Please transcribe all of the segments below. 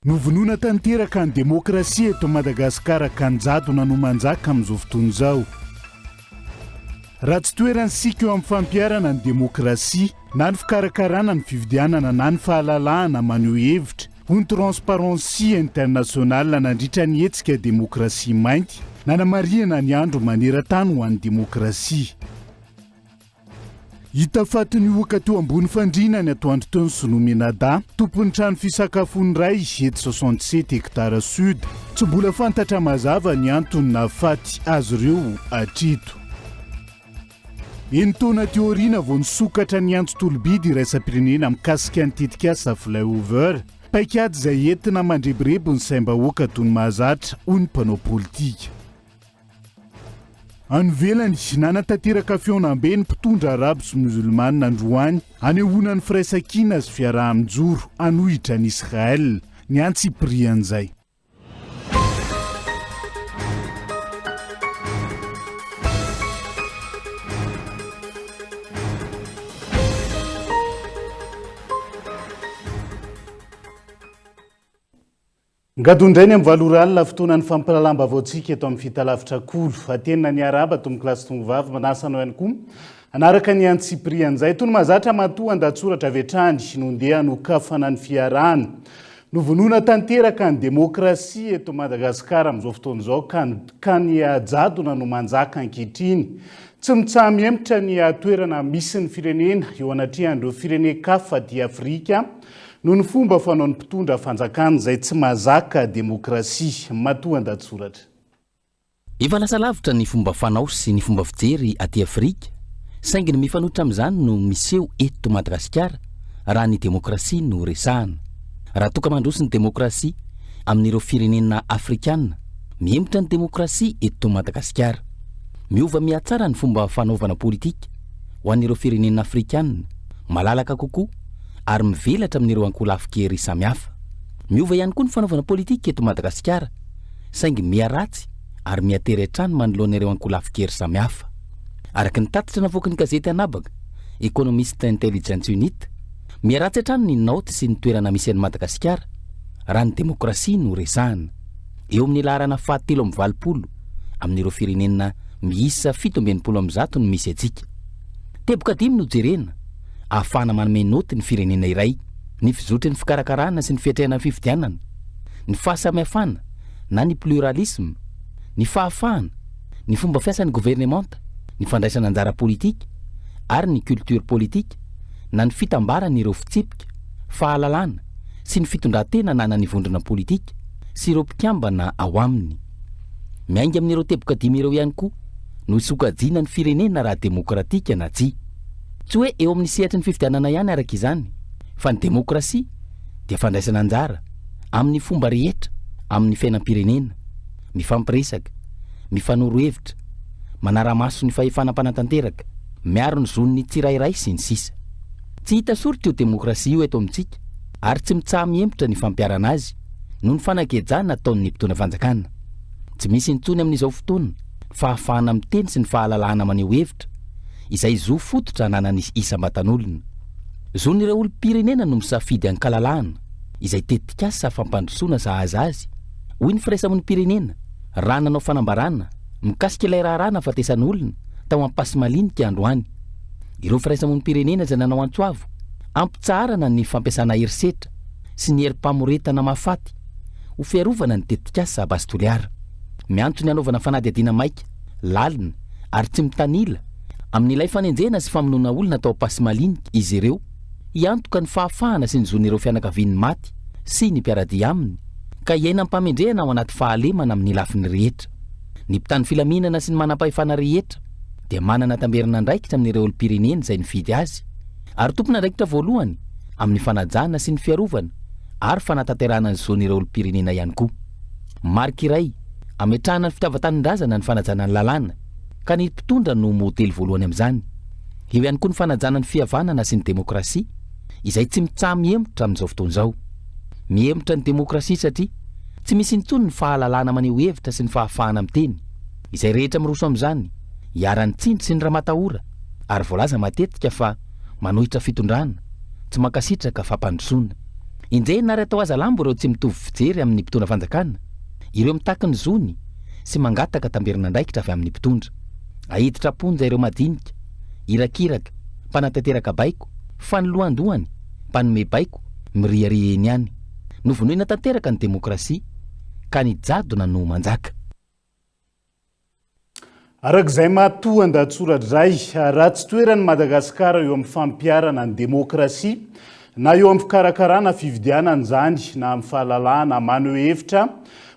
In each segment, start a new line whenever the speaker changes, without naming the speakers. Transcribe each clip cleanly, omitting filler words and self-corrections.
Novonoina tanteraka ny demokrasia eto Madagasikara ka ny jadona no manjaka amin'izao fotoana izao. Raha tsy toerana isika eo amin'ny fampiharana ny demokrasia, na ny fikarakarana ny fifidianana na ny fahalalahana maneho hevitra, hoy ny Transparency International nandritra ny hetsika Demokrasia Mainty, nanamarihana ny andro maneran-tany ho an'ny demokrasia. Hita faty nihohoka teo ambony fandriana ny atoandro teo ny sinoa Menada, tompon'ny trano fisakafoana iray eto 67 hectares sud. Tsy mbola fantatra mazava ny antony nahafaty azy ireo hatreto. Enin-taona aty aoriana vao nisokatra ny antso tolo-bidy iraisam-pirenena mikasika ny tetikasa Flyover. Paikady izay entina mandrebireby ny saim-bahoaka toy ny mahazatra, hoy ny mpanao politika. Any ivelany, nanatanteraka fihaonambe ny mpitondra arabo sy miozolmana androany hanehoana ny firaisankina sy fiaraha-mijoro hanohitra an'i Israel. Ny antsipirian'izay. Ngadona indray ny amin'ny valo ora alina, fotoanan'ny fampahalalam-baovaontsika eto amin'ny Fitalavitra Kolo. Atenina ny arahaba tompokolahy sy tompovavy, manasa anao ihany koa hanaraka ny antsipirian'izay. Toy ny mahazatra matoa an-dahatsoratra avy hatrany no ndeha hanokafana ny fiarahana. Novonoina tanteraka ny demokrasia eto Madagasikara amin'izao fotoana izao ka ka ny jadona no manjaka ankehitriny. Tsy mitsaha-mihemotra ny toerana misy ny firenena eo anatrehan'ireo firenen-kafa aty Afrika Noho ny fomba fanaon'ny mpitondra fanjakana izay tsy mahazaka demokrasia. Matoa an-dahatsoratra.
Efa lasa lavitra ny fomba fanao sy ny fomba fijery aty Afrika, saingy ny mifanohitra amin'izany no miseho eto Madagasikara raha ny demokrasia no resahana. Raha toa ka mandroso ny demokrasia amin'ireo firenena afrikana, mihemotra ny demokrasia eto Madagasikara. Miova mihatsara ny fomba fanaovana politika ho an'ireo firenena afrikana, malalaka kokoa, ary mivelatra amin'ireo ankolafin-kery samihafa. Miova ihany koa ny fanaovana politika eto Madagasikara, saingy miha-ratsy ary miha-tery hatrany manoloana ireo ankolafin-kery samihafa. Araka ny tatitra navoaky ny gazety an'habaka, Economist Intelligence Unit, miha-ratsy hatrany ny naoty sy ny toerana misy an'i Madagasikara raha ny demokrasia no resahana. Eo amin'ny laharana fahatelo 83 amin'ireo firenena miisa 167 no misy antsika. Teboka dimy no jerena ahafahana manome naoty ny firenena iray, ny fizotry ny fikarakarana sy ny fiatrehana ny fifidianana, ny fahasamihafana na ny pluralisme, ny fahafahana, ny fomba fiasan'ny governemanta, ny fandraisana anjara politika ary ny culture politique na ny fitambaran'ireo fitsipika, fahalalana sy ny fitondran-tena ananan'ny vondrona politika sy ireo mpikambana ao aminy. Miainga amin'ireo teboka dimy ireo ihany koa no isokajiana ny firenena raha demokratika na tsia. Tsy hoe eo amin'ny sehatry ny fifidianana ihany araka izany fa ny demokrasia dia fandraisana anjara amin'ny fomba rehetra amin'ny fiainam-pirenena, mifampiresaka, mifanoro hevitra, manara-maso ny fahefana mpanatanteraka, miaro ny zon'ny tsirairay sy ny sisa. Tsy hita soritra io demokrasia io eto amintsika ary tsy mitsaha-mihemotra ny fampiharana azy noho ny fanagejana ataon'ny mpitondra fanjakana. Tsy misy intsony amin'izao fotoana ny fahafahana miteny sy ny fahalalahana maneho hevitra, izay zo fototra ananan'ny isam-batan'olona. Zon'ireo olom-pirenena no misafidy an-kalalahana izay tetikasa fampandrosoana sahaza azy, hoy ny firaisamonim-pirenena raha nanao fanambarana mikasika ilay raharaha nahafatesan'olona tao Ampasimalinika androany. Ireo firaisamonim-pirenena izay nanao antso avo hampitsaharana ny fampiasana herisetra sy ny herim-pamoretana mahafaty ho fiarovana ny tetikasa Base Toliara. Miantso ny hanaovana fanadihadiana maika, lalina ary tsy mitanila amin'ilay fanenjehana sy famonoana olona tao Ampasimalinika izy ireo hiantoka ny fahafahana sy ny zon'ireo fianakavian'ny maty sy ny mpiara-dia aminy ka hiaina am-pamendrehana ao anaty fahalemana amin'ny lafiny rehetra. Ny mpitandro filaminana sy ny manampahefana rehetra dia manana tamberin'andraikitra amin'ireo olom-pirenena izay nifidy azy ary tompon'andraikitra voalohany amin'ny fanajana sy ny fiarovana ary fanatanterahana ny zon'ireo olom-pirenena ihany koa. Marika iray ametrahana ny fitiavan-tanindrazana ny fanajana ny lalàna, ka ny mpitondra no modely voalohany amin'izany. Eo ihany koa ny fanajana ny fihavanana sy ny demokrasia, izay tsy mitsaha-mihemotra amin'izao fotoana izao. Mihemotra ny demokrasia satria tsy misy intsony ny fahalalahana maneho hevitra sy ny fahafahana miteny. Izay rehetra miroso amin'izany, iharan'ny tsindry sy ny ramatahora, ary voalaza matetika fa manohitra fitondrana, tsy mankasitraka fampandrosoana. Enjehina ary atao hazalambo ireo tsy mitovy fijery amin'ny mpitondra fanjakana, ireo mitaky ny zony sy mangataka tamberin'andraikitra avy amin'ny mpitondra. Aiditra am-ponja ireo madinika, irakiraka, mpanatanteraka baiko, fa ny lohandohany, mpanome baiko, miriaria eny ihany. Novonoina tanteraka ny demokrasia, ka ny jadona no manjaka.
Araka izay matoa an-dahatsoratra izay, ratsy toeran'i Madagasikara eo amin'ny fampiharana ny demokrasia, na eo amin'ny fikarakarana fifidianana izany, na amin'ny fahalalahana maneho hevitra,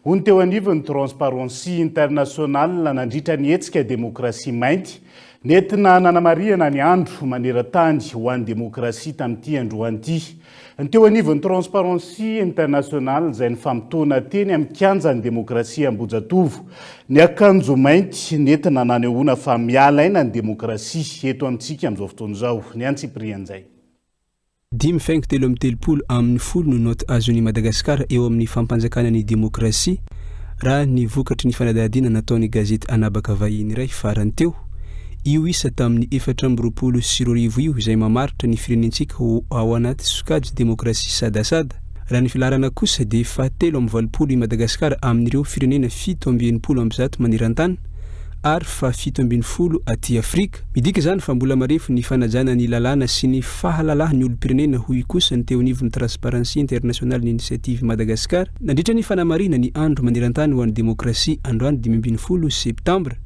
hoy ny teo anivon'ny Transparency International nandritra ny hetsika Demokrasia Mainty, nentina nanamarihana ny Andro maneran-tany ho an'ny demokrasia tamin'ity androany ity. Ny teo anivon'ny Transparency International izay nifamotoana teny amin'ny kianjan'ny demokrasia Ambohijatovo. Ny akanjo mainty nentina nanehoana fa miala aina ny demokrasia eto amintsika amin'izao fotoana izao. Ny antsipirian'izay.
5 faingo 33 amin'ny 10 no naoty azon'i Madagasikara eo amin'ny fampanjakana ny demokrasia, raha ny vokatry ny fanadihadiana nataon'ny gazety anabaka vahiny iray farany teo. Io isa tamin'ny 2024 io izay mamaritra ny firenentsika ho ao anaty sokajy demokrasia sadasada. Raha ny filaharana kosa dia faha-83 i Madagasikara amin'ireo firenena 167 maneran-tany ary faha-17 aty Afrika. Midika izany fa mbola marefo ny fanajana ny lalàna sy ny fahalalahan'ny olom-pirenena, hoy kosa ny teo anivon'ny Transparency International Initiative Madagascar nandritra ny fanamarihana ny Andro maneran-tany ho an'ny demokrasia androany 15 septambra.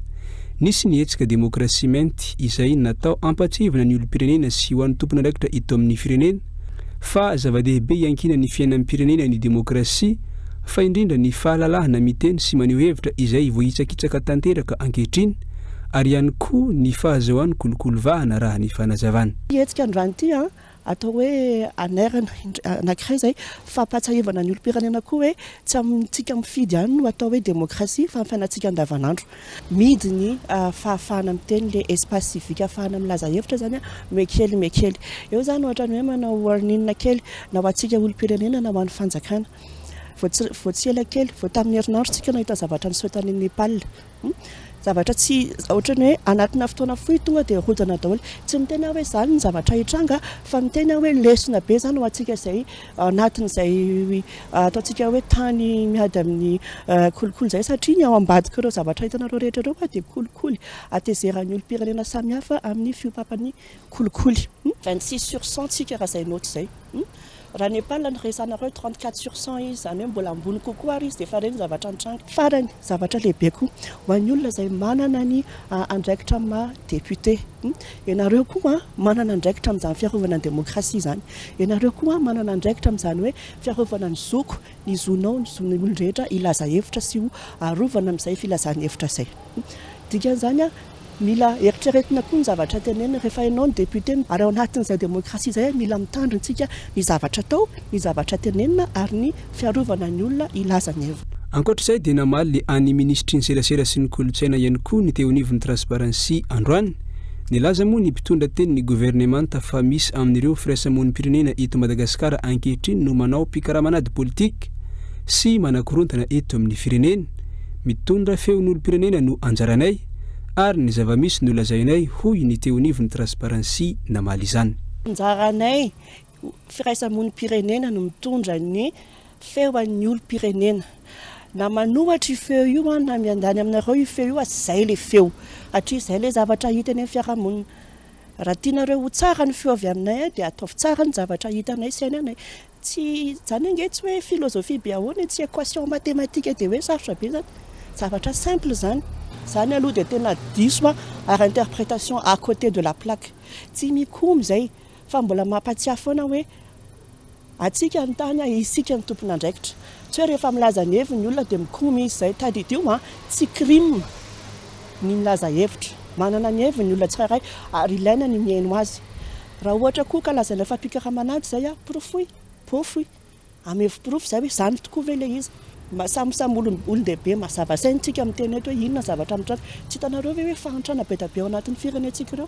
Nisy ny hetsika Demokrasia Mainty izay natao hampatsiahivana ny olom-pirenena sy ho an'ny tompon'andraikitra eto amin'ny firenena fa zava-dehibe iankinan'ny fiainam-pirenena ny demokrasia, fa indrindra ny fahalalahana miteny sy maneho hevitra izay voahitsakitsaka tanteraka ankehitriny, ary ihany koa ny fahazahoany kolikoly vahana, raha ny fanazavana.
Hetsika androany ity an, atao hoe anairana anankiray izay fampahatsiahivana ny olom-pirenena koa hoe tsy amintsika mifidy ihany no atao hoe demokrasia fa amin'ny fiainantsika andavanandro. Mihidy ny fahafahana miteny, ilay espace civique ahafahana milaza hevitra izany an, mihakely mihakely. Eo izany ohatran'ny hoe manao warning kely na ho antsika olom-pirenena na ho an'ny fanjakana. Vao tsy vao tsy ela kely, vao tamin'ny herinandro tsika nahita zavatra niseho tany Nepal. Zavatra tsy ohatran'ny hoe anatina fotoana fohy tonga dia rodana daholo. Tsy miteny aho hoe izany ny zavatra hitranga fa miteny aho hoe lesona be izany ho antsika izay anatin'izay ataontsika hoe tany miady amin'ny kolikoly izay, satria ny ao ambadik'ireo zavatra hitanareo rehetra ireo dia kolikoly hatezeran'ny olom-pirenena samihafa amin'ny fiompapan'ny kolikoly. 26 sur 100 tsika raha izay naoty izay. Raha Nepal no resahanareo, 34 sur 100 izy, izany hoe mbola ambony kokoa ary izy dia efa ireny zavatra nitranga. Farany, zavatra lehibe koa ho an'ny olona izay manana ny andraikitra amin'ny maha député. Ianareo koa manana andraikitra amin'izany fiarovana ny demokrasia izany. Ianareo koa manana andraikitra amin'izany hoe fiarovana ny zoko, ny zonao, ny zon'ny olon-drehetra hilaza hevitra sy ho arovana amin'izay filazany hevitra izay. Dikan'izany, mila eritreretina koa ny zavatra tenenina rehefa ianao no député, ary ao anatin'izay demokrasia izay mila mitandrina isika ny zavatra atao, ny zavatra tenenina ary ny fiarovana ny olona hilaza ny heviny.
Ankoatra izay dia namaly an'ny minisitry ny serasera sy ny kolontsaina ihany koa ny teo anivon'ny Transparency androany. Nilaza moa ny mpitondra tenin'ny governemanta fa misy amin'ireo firaisamonim-pirenena eto Madagasikara ankehitriny no manao mpikaramanady politika sy manakorontana eto amin'ny firenena. Mitondra feon'olom-pirenena no anjaranay ary ny zava-misy no lazainay, hoy ny teo anivon'ny Transparency namaly izany.
Anjaranay firaisamonim-pirenena no mitondra ny feon'ny olom-pirenena. Na manohatra io feo io na miandany aminareo io feo io, izay ilay feo, satria izay ilay zavatra hita eny amin'ny fiarahamonina. Raha tianareo ho tsara ny feo avy aminay dia ataovy tsara ny zavatra hitanay sy iainanay. Tsy izany ange tsy hoe philosophie be ahoana e, tsy équation mathématique dia hoe sarotra be izany. Zavatra simple izany. Izany aloha dia tena diso ary interprétation à côté de la plaque. Tsy mikomy izay fa mbola mampatsiahy foana hoe antsika ny tany, isika ny tompon'andraikitra. Tsy hoe rehefa milaza ny heviny ny olona dia mikomy izy izay. Tadidio an, tsy crime ny milaza hevitra. Manana ny heviny ny olona tsirairay ary ilaina ny mihaino azy. Raha ohatra koa ka lazaina fa mpikaramanady izay an, porofoy, porofoy. Amevo porofo izay hoe izany tokoa ve ilay izy. Samy samy olon-dehibe mazava saina isika miteny eto hoe inona zavatra mitranga. Tsy hitanareo ve hoe fahantrana be dia be ao anatin'ny firenentsika ireo.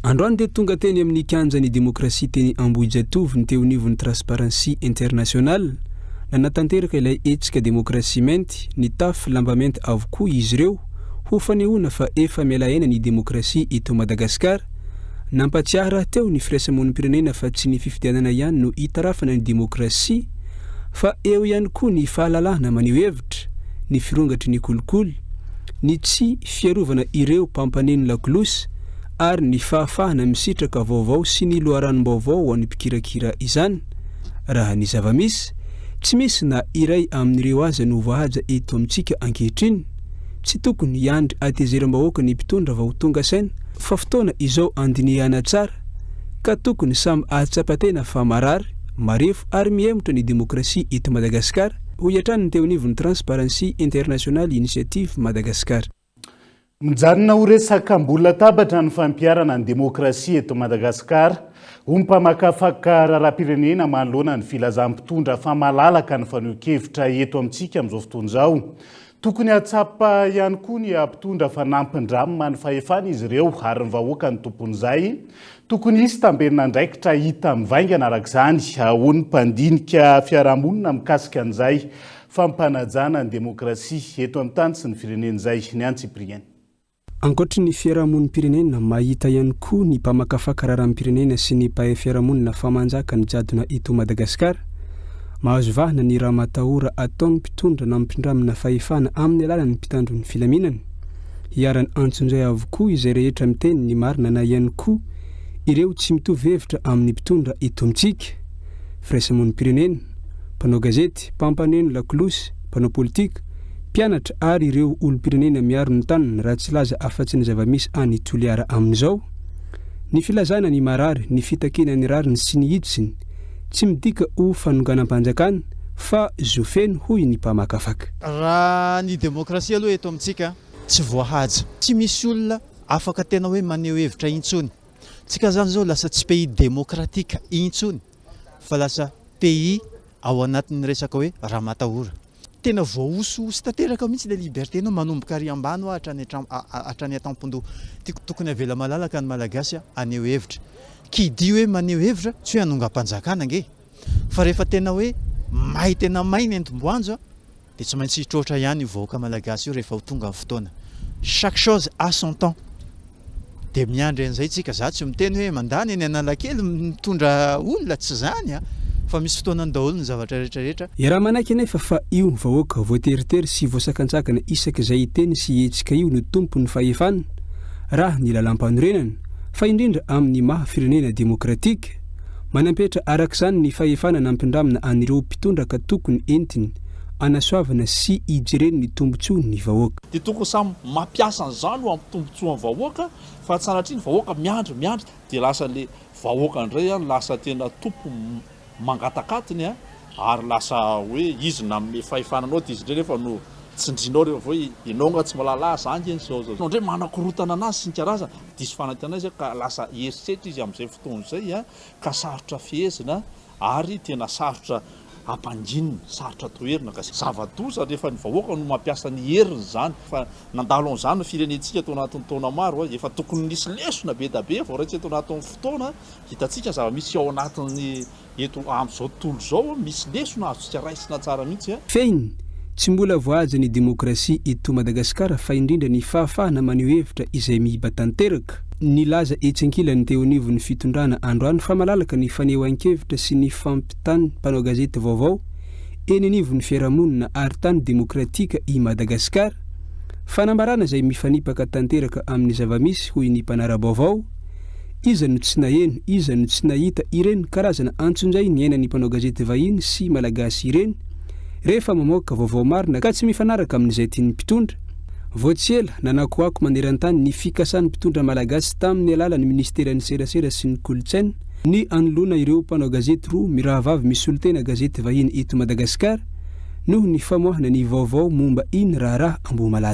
Androany dia tonga teny amin'ny kianjan'ny demokrasia teny Ambohijatovo ny teo anivon'ny Transparency International. Nanatanteraka ilay hetsika Demokrasia Mainty, nitafy lamba mainty avokoa izy ireo ho fanehoana fa efa miala aina ny demokrasia eto Madagasikara. Nampatsiahy rahateo ny firaisamonim-pirenena fa tsy ny fifidianana ihany no itarafana ny demokrasia fa eo ihany koa ny fahalalahana maneho hevitra, ny firongatry ny kolikoly, ny tsy fiarovana ireo mpampaneno lakolosy ary ny fahafahana misitraka vaovao sy ny loharanom-baovao ho an'ny mpikirakira izany. Raha ny zava-misy, tsy misy na iray amin'ireo aza no voahaja eto amintsika ankehitriny. Tsy tokony hiandry hatezeram-bahoaka ny mpitondra vao tonga saina fa fotoana izao handinihana tsara ka tokony samy hahatsapa tena fa marary, marefo ary mihemotra ny demokrasia eto Madagasikara, hoy hatrany ny teo anivon'ny Transparency International Initiative Madagascar.
Mijanona ho resaka ambony latabatra ny fampiharana ny demokrasia eto Madagasikara, hoy ny mpamakafaka raharaham-pirenena manoloana ny filazan'ny mpitondra fa malalaka ny fanehoan-kevitra eto amintsika amin'izao fotoana izao. Tokony hahatsapa ihany koa ny mpitondra fa nampindramina ny fahefana izy ireo ary ny vahoaka no tompon'izay. Tokony hisy tamberin'andraikitra hita mivaingana araka izany, hoy ny mpandinika fiarahamonina mikasika an'izay fampanajana ny demokrasia eto amin'ny tany sy ny firenena izay. Ny antsipiriany.
Ankoatry ny fiarahamonim-pirenena, mahita ihany koa ny mpamakafaka raharaham-pirenena sy ny mpahay fiarahamonina fa manjaka ny jadona eto Madagasikara. Mahazo vahana ny ramatahora ataon'ny mpitondra nampindramina fahefana amin'ny alalan'ny mpitandro ny filaminana. Iharan'ny antsonjay avokoa izay rehetra miteny ny marina na ihany koa ireo tsy mitovy hevitra amin'ny mpitondra eto amintsika. Firaisamonim-pirenena, mpanao gazety, mpampaneno lakolosy, mpanao politika, mpianatra ary ireo olom-pirenena miaro ny taniny raha tsy hilaza afa-tsy ny zava-misy any Toliara amin'izao. Ny filazana ny marary, ny fitakiana ny rariny sy ny hitsiny tsy midika ho fanonganam-panjakana fa zo feno hoy ny mpamakafaka.
Raha ny demokrasia aloha eto amintsika tsy voahaja. Tsy misy olona afaka tena hoe maneho hevitra intsony. Tsika zany zao lasa tsy pays démocratique intsony fa lasa pays ao anatin'ny resaka hoe ramatahora. Tena voahosihosy tanteraka mihitsy ilay liberté nao manomboka ary ambany hoa hatrany hatrany an-tampondoha. Tiako tokony avela malalaka ny Malagasy haneho hevitra. Qui dit hoe maneho hevitra tsy hoe hanongam-panjakana ange fa rehefa tena hoe may tena may ny entim-boanjo dia tsy maintsy hitroatra ihany io vahoaka Malagasy io rehefa ho tonga ny fotoana. Chaque chose a son temps. Dia miandry an'izay tsika. Za tsy miteny hoe mandany eny Analakely mitondra olona, tsy zany a! Fa misy fotoanany daholo ny zavatra rehetra rehetra.
Iaraha-manaiky anefa fa io vahoaka voateritery sy voasakantsakana isak'izay hiteny sy hihetsika io no tompon'ny fahefana, raha ny lalàmpanorenana, fa indrindra amin'ny maha firenena demokratika. Manam-petra arak'izany ny fahefana nampindramina an'ireo mpitondra ka tokony entiny anasoavana sy ijereny ny tombontsoa ny vahoaka.
Dia tokony samy mampiasa an'izany ho amin'ny tombontsoan'ny vahoaka fa tsy sanatria ny vahoaka miandry miandry dia lasa le vahoaka indray an lasa tena tompo mangatak'atiny an ary lasa hoe izy nanome fahefana anao dia izy indray nefa no tsindrinao rehefa avy eo ianao nga tsy mahalala ahy za ange ny zao zao zao indray manakorotana anazy sy ny karazany diso fanantenana izy ka lasa herisetra izy amin'izay fotoana izay an ka sarotra fehezina ary tena sarotra ampanginina, sarotra toherina ka zava-doza rehefa ny vahoaka no mampiasa ny heriny izany, efa nandalo an'izany ny firenentsika tao anatin'ny taona maro, efa tokony nisy lesona be da be voaraintsika tao anatin'ny fotoana, hitantsika ny zava-misy ao anatin'ny eto amin'izao tontolo izao, misy lesona azontsika raisina tsara mihitsy.
Fehiny, tsy mbola voahaja ny demokrasia eto Madagasikara fa indrindra ny fahafahana maneho hevitra izay miiba tanteraka. Nilaza etsy ankilany teo anivon'ny fitondrana androany fa malalaka ny fanehoan-kevitra sy ny fampitan'ny mpanao gazety vaovao eny anivon'ny fiarahamonina ary tany demokratika i Madagasikara. Fanambarana izay mifanipaka tanteraka amin'ny zava-misy hoy ny mpanara-baovao. Iza no tsy naheno, iza no tsy nahita ireny karazana antsonjay niainan'ny mpanao gazety vahiny sy malagasy ireny rehefa mamoaka vaovao marina ka tsy mifanaraka amin'izay tian'ny mpitondra? Vao tsy ela, nanakoako maneran-tany ny fikasan'ny mpitondra malagasy tamin'ny alalan'ny minisiteran'ny serasera sy ny kolontsaina ny hanoloana ireo mpanao gazety roa mirahavavy misolo tena gazety vahiny eto Madagasikara noho ny famoahana ny vaovao momba iny raharaha Ambohimalaza.